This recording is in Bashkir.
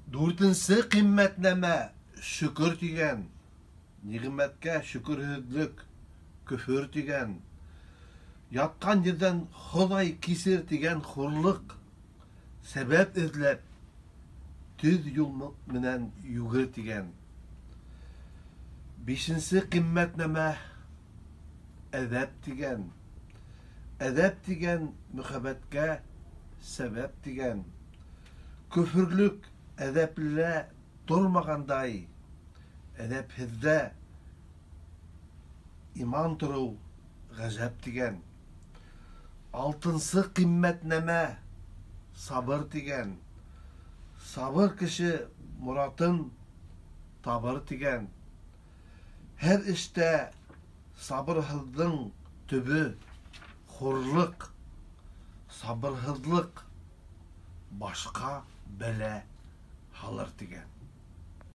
Дүртенсе ҡиммәт нәмә шөкөр тигән. Ниғмәткә шөкөрһөҙлөк көфөр тигән. Ятҡан ерҙән Хоҙай кисер тигән хурлыҡ. Сәбәп эҙләп төҙ юл менән йүгер тигән. Бишенсе ҡиммәт нәмә әҙәп тигән. Әҙәп тигән мөхәббәткә сәбәп тигән. Көфөрлөк әҙәплелә тормағандай, әҙәпһеҙҙә иман тороу ғәжәп тигән. Алтынсы ҡиммәт нәмә сабыр тигән. Сабыр кеше моратын табыр тигән. Һәр эштә сабырһыҙҙың төбө хурлыҡ, сабырһыҙлыҡ башҡа бәлә һалыр тигән.